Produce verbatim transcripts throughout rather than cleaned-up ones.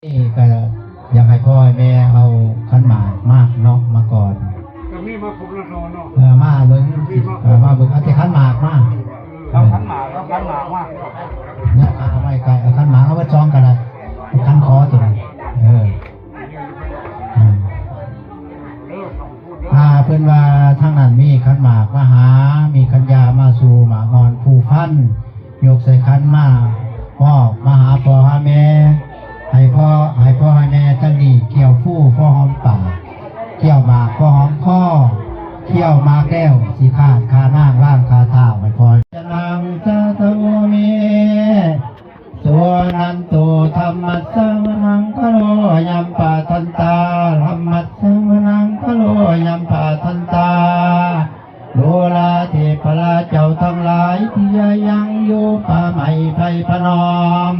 นี่ก็อยากให้พ่อให้แม่เอาขันหมากมาเนาะ มาก่อน ก็มีมาครบแล้วเนาะ เออ มาเบิ่ง เออ มาเบิ่ง เอาแต่ขันหมากมา เอาขันหมาก เอาขันหมากมา เนี่ย เอาไว้ไกล เอาขันหมาก เอาไว้ซองกันละ ขันขอตัวนั้น เออ อืม อ่า เพิ่นว่าทางนั้นมีขันหมากมาหา มีขันยามาสู่ หมากอ่อนผู้พัน ยกใส่ขันมามอบมาหาพ่อหาแม่ ให้พ่อ ให้พ่อให้แม่ทั้งนี้เกี่ยวผู้พ่อหอมปาก เกี่ยวหมากพ่อหอมคอ เกี่ยวหมากแล้วสิขาดคานางว่างคาเท้าให้พ่อ จะนังจะโทเม สุนันตุ ธัมมัสสะวนังคาโล ยัมปะทันตา ธัมมัสสะวนังคาโล ยัมปะทันตา ดูราเทพราชเจ้าทั้งหลายที่ยังอยู่ป่าไม้ไพรพนม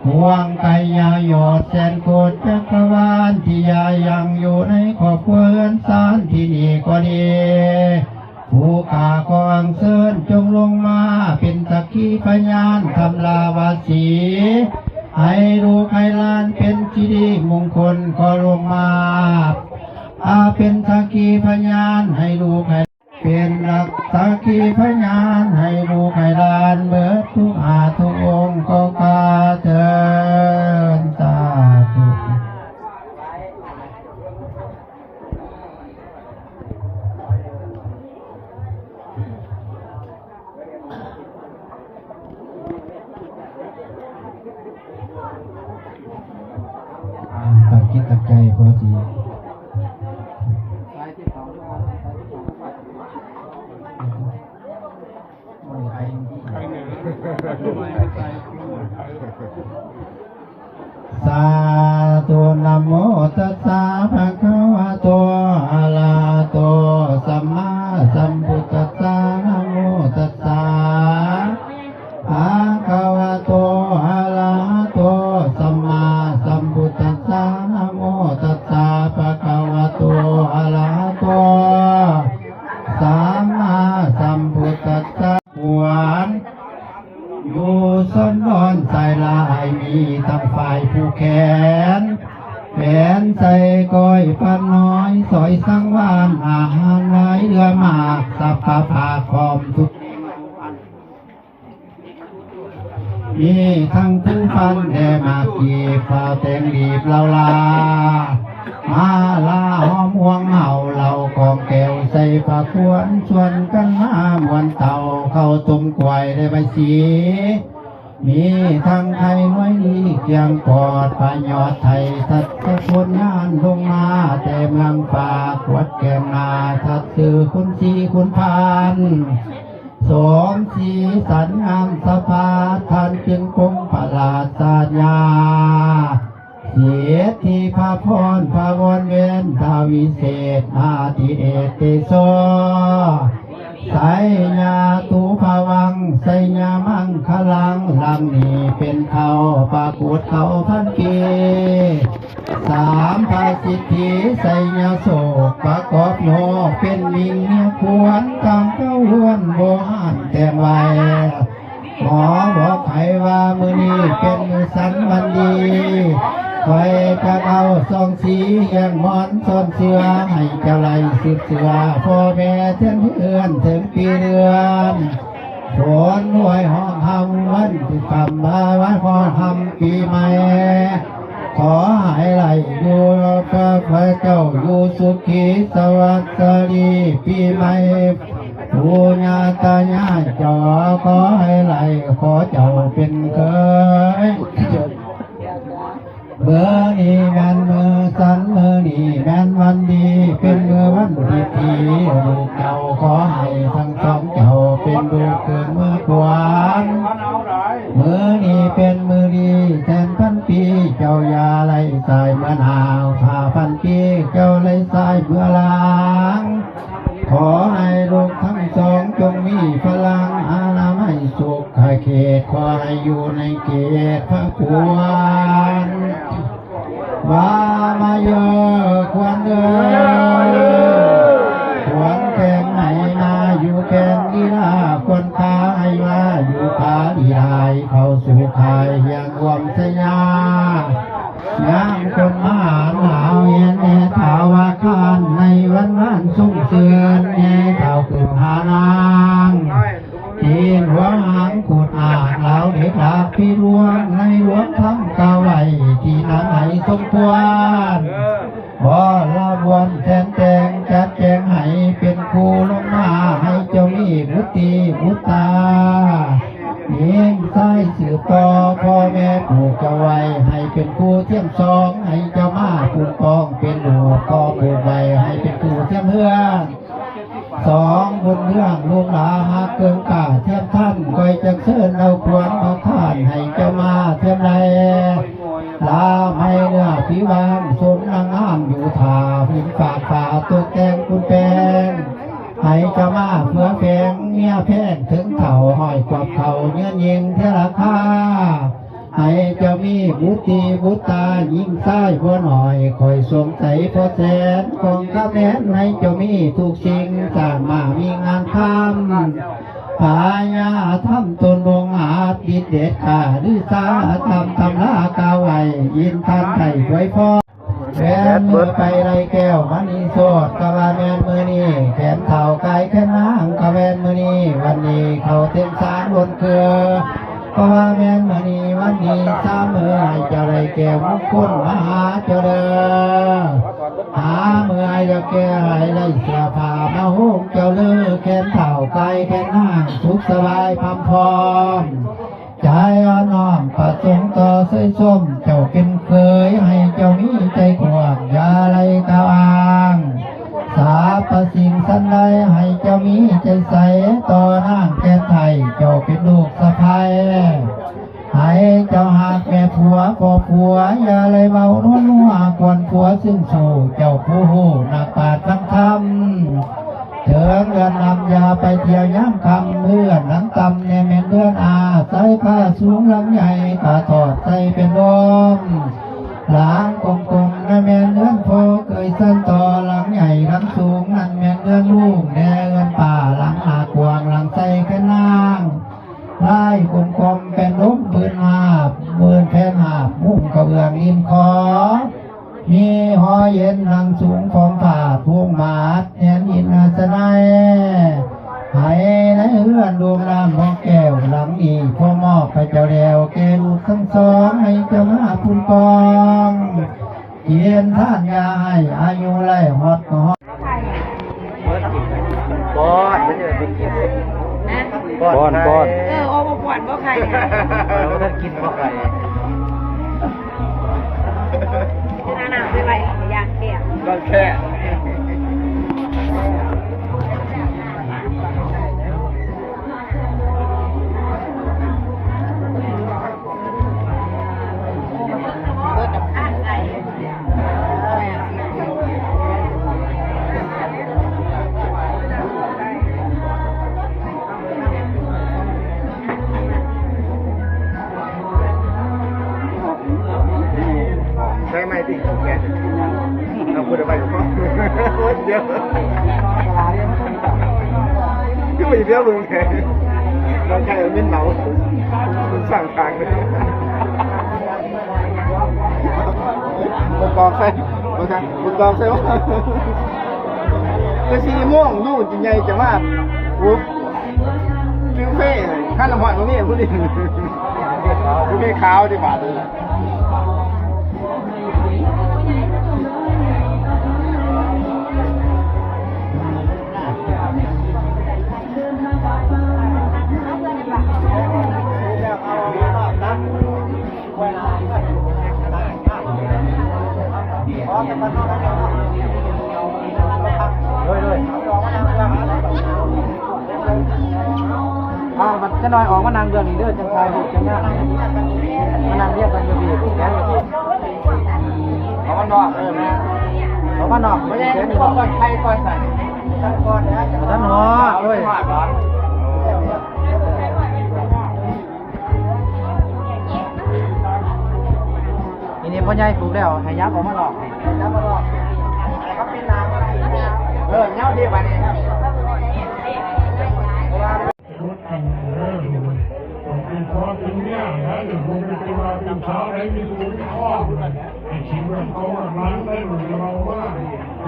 ห่วงไกลยาวโยดแสนโคตรจักรวาลที่ยังอยู่ในครอบครัวเรือนศาลที่นี่ก็ดี ผู้ข้าขออัญเชิญจงลงมาเป็นสักขีพยานทำลาวาสี ให้ลูกให้หลานเป็นสิริมงคลขอลงมา อาเป็นสักขีพยานให้ลูกให้ เป็นสักขีพยานให้ลูกให้หลานเบิดทุกอาทุกองค์ก็ข้าเทินสาธุ ตั้งจิตตั้งใจพอสิ สาธุ นะโมตัสสะ ภะคะวะโต อะระหะโต สัมมาสัมพุทธัสสะ นะโมตัสสะ ภะคะวะโต อะระหะโต สัมมาสัมพุทธัสสะ นะโมตัสสะ ภะคะวะโต อะระหะโต สัมมาสัมพุทธัสสะ ควร อยู่ซ้อนดอนสายลายมีทั้งฝ่ายผู้แขน แขนใส่ก้อยปลาน้อย สอยสังวานอาหารหลายเรือมาก สัพพะภาคพร้อมทุก มีทั้งผู้ฟันแด่หมากกีบ ฟ้าวแต่งรีบเหล่าลา มาลาหอมห่วงเห่าเหล่ากองแก้วใส่ผ้าควร ชวนกันมามวนเต่า เข้าต้มกล้วยได้ใบสี มีทั้งไข่น้อยดีเกียงปอด ปลายอดไทยทัดสะพลงานลงมา แต่เมืองป่าขวดแก้มนา ทัดซื้อคุณสีคุณพาน สมสีสันงามสะพาด ท่านจึงปงพระราชาญา เศรษฐีพระพรพระวรเวนทาวิเศษ นาทิเอติโส ไสยาตุภวัง ไสยามังคลัง ลังนี้เป็นเขาปรากฏเขาพันปี สามพระสิทธิไสยโสก ประกอบโยกเป็นมิงเมียควร ตามเก้าหวนโบหานแต่งไว้ หมอบอกไขว่ามื้อนี้เป็นมื้อสันวันดี คอยจะเอาซองสีแห่งหมอนซ่อนเสื้อ ให้เจ้าไหลสืบเสื้อ พ่อแม่เทิงเฮือนเทิงปีเรือน ฝนห้วยห้องหำวันที่คำว่าวันห้องหำปีใหม่ ขอให้ไหลอยู่พระพระเจ้าอยู่สุขีสวัสดีปีใหม่ ปู่ย่าตายายเจ้าขอให้ไหลขอเจ้าเป็นเคย มื้อนี้แม่นมื้อสัน มื้อนี้แม่นวันดี เป็นมื้อวันที่ดี ลูกเจ้าขอให้ทั้งสองเจ้าเป็นลูกเกิดมื้อขวัญ มื้อนี้เป็นมื้อดีแสนพันปี เจ้าอย่าไร้สายเมื่อหนาว ห้าพันปี เจ้าไร้สายเมื่อหลัง ขอให้ลูกทั้งสองจงมีพลังอนามัยสุขเขต ขอให้อยู่ในเขตพระควร ว่ามาเยอะควรเดิน ควรแข่งให้มาอยู่แข่งลีลา ควรขาให้มาอยู่ขาลีลา เข้าสู่ขายเฮียงรวมสยาม ผู้เทียมสองให้เจ้ามาปกป้องเป็นลูกพ่อผู้ไว้ให้เป็นผู้เทียมเฮือนสองบุญเรื่องลูกหลาหากเกิงกาเทียมท่านก้อยจังเชิญเอาควรมาท่านให้เจ้ามาเทียมในลาไม่เนื้อผีวางสมนางงามอยู่ท่าหินฝากฝาตัวแกงคุณแปงให้เจ้ามาเพื่อแฝงเมียแพงถึงเถ่าห้อยกวบเขาเนื้อยิงเทราคา ให้เจ้ามีบุตรีบุตราหญิงชายบัวหน่อยคอยสวงใสพอแสนของกำแหนให้เจ้ามีทุกสิ่งสร้างมามีงานทำพายาทำตนลงอาจบิดเด็ดขาดหรือสาทำทำลากาไว้ยินทันไถ่ถวยพอ แหวนเมือไปไรแก้วมณีโสดกะว่าแมนมือนี้แขนเท่ากายแขนนางกะแมนมือนี้วันนี้เขาเต็มสารล้นเครือเพราะว่าแมนมือนี้วันนี้สามมือให้เจ้าไรแก้วมงคลมาหาเจ้าเด้อหาเมื่อเจ้าแก้วให้ได้เสียผ้ามาหุ้มเจ้าเลือแขนเท่ากายแขนนางสุขสบายพร้อมพร้อม ใจอ่อนน้อมประสงค์ต่อเสยส้มเจ้าเป็นเคยให้เจ้ามีใจกว้างอย่าไรกะวางสาประสิ่งสันใดให้เจ้ามีใจใสต่อนางแก่ไทยเจ้าเป็นลูกสะใภ้ให้เจ้าหากแม่ผัวพ่อผัวอย่าไรเมานัวนัวควรผัวซึ่งสู่เจ้าผู้หูนักปราชญ์ทั้งธรรม เถิงเรือนนำยาไปเที่ยวย้ำคำเฮือนหนังตำในแม่นเฮือนอาใส่ผ้าสูงหลังใหญ่ผ้าทอดใส่เป็นร่มหลังกลมๆในแม่นเฮือนพ่อเคยสั้นต่อหลังใหญ่หลังสูงนั่นแม่นเฮือนลูกแด่เฮือนป่าหลังหากว้างหลังใส่แค่นางไล่กลมๆเป็นร่มปืนหาบปืนแผ่นหาบมุ้งกระเบื้องริมคอ มีหอเย็นนั่งสูงของผาดพวงบาทแหนอินอาสนัยไหในเฮือนดวงน้ำหอกแก้วหลังนี้พ่อมอบพระเจ้าแล้วแก่ลูกทั้งสองให้เจ้ามาพุนปองเย็นท่านยาให้อายุไล่ฮอดก็ฮอด ป้อนไม่ใช่ไปกินนะป้อนป้อน เออโอ้บ่ป้อนบ่ใครนะเออบ่ทันกินบ่ใครจะหน้าหนาวไปไหวอยากแก่ก็แค่ ใช่ไหมที่แกเอาพูดไปอยู่ก็เดี๋ยวก็ไปเดี๋ยวมึงแกเราใครเอาเงินเหมาสั่งทางเลย ประกอบใส่ประกอบใส่ว่าจะสี่โมงดูจะใหญ่จะมากโอ้ฟิวเฟ่ขั้นละหอดตรงนี้ผู้นี้ผู้นี้ขาวดีกว่าเลย อ่าบัดจะน้อยออกมานั่งเรื่องนี้เด้อจังไทยจังงามมานั่งเรียกกันอยู่ดีแกนอยู่ดีออกมานอกเออแม่ออกมานอกไม่ใช่แกนอยู่ก่อนใครก่อนสั่นท่านหอเอ้ย ทีนี้พ่อใหญ่ปลูกแล้วให้ยับออกมาหลอกเออเงาดีกว่านี้ เป็นพ่อเป็นแม่แล้วเดี๋ยวผมเป็นตัวเป็นสาวได้มีตัวเป็นพ่อเลยไอ้ชีวิตเขามันได้เหมือนเราว่า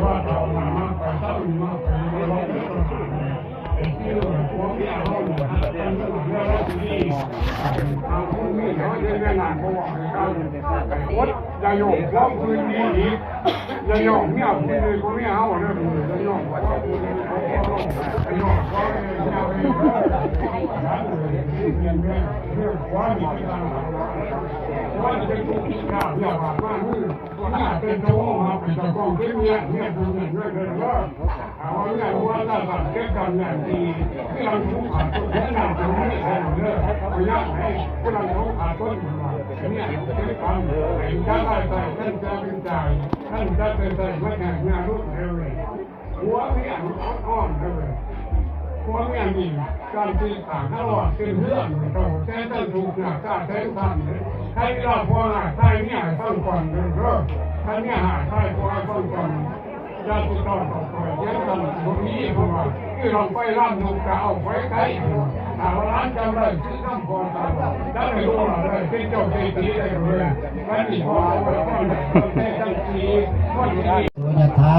ว่าเท่านั้นมากไปเท่านี้มากไปเราไม่ต้องหาเลย อย่าโยกพวกพื้นนี้อีกอย่าโยกเมียพื้นนี้ก็ไม่เอาเด้ออย่าโยกพวกพื้นนี้ก็ไม่เอาเด้ออย่าโยกพวกพื้นนี้ก็ไม่เอาเด้อ ว่าจะเป็นผู้ที่กล้าเรียกว่ามามือว่าน่าเป็นเจ้าของมาเป็นเจ้าของที่เมียเมียดูเงินด้วยเลยว่าเอาเงินว่าน่าจะเก็บกันอย่างดีที่เราทุกข์ขาดทุนที่เราจะไม่ใช่เรื่องไม่ยากให้ที่เราทุกข์ขาดทุนอยู่เนี่ยเก็บกันเห็นจะได้ใจท่านจะเป็นใจท่านจะเป็นใจไม่แข่งงานรุ่นเร็วเลย ผัวเมียมันอ่อนๆเลย ผัวเมียนี่การตีต่างทะเลาะเป็นเรื่องเก่าแต่ต้นถูกหนักกล้าแทงทันเลยใครเราผัวหายใครเมียให้ฟังก่อนเลยเด้อใครเมียหายใครผัวให้ฟังก่อนอย่าติดต่อต่อไปเดี๋ยวทำตัวนี้เพราะว่าคือเราไปร่ำลูกจะเอาไว้ใกล้ถ้าว่าร้านจำได้ซื้อน้ำพอตาแล้วไม่รู้อะไรเป็นเจ้าเศรษฐีได้เลย โสยถา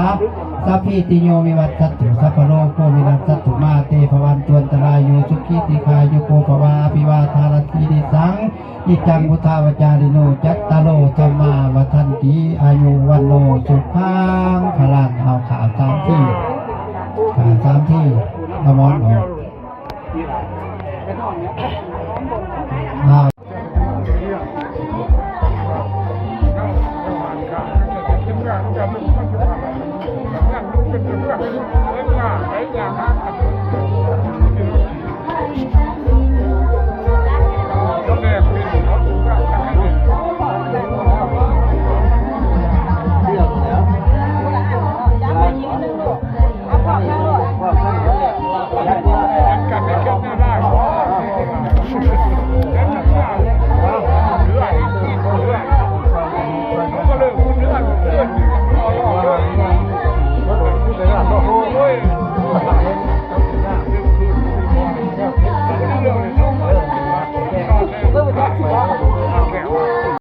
สัพพีติโยวิวัชชันตุ สัพพะโรโควินัสสันตุ มาเตภวัตวันตรายโย สุขีทีฆายุโกภวา อภิวาทานาสีลิสสัง นิจจังวุฒาวจาริโน จัตตาโรธัมมาวัฒนติ อายุวันโน สุขังพลัง เอาข่าวสามที่ข่าวสามที่เอาหมอนออก อ่า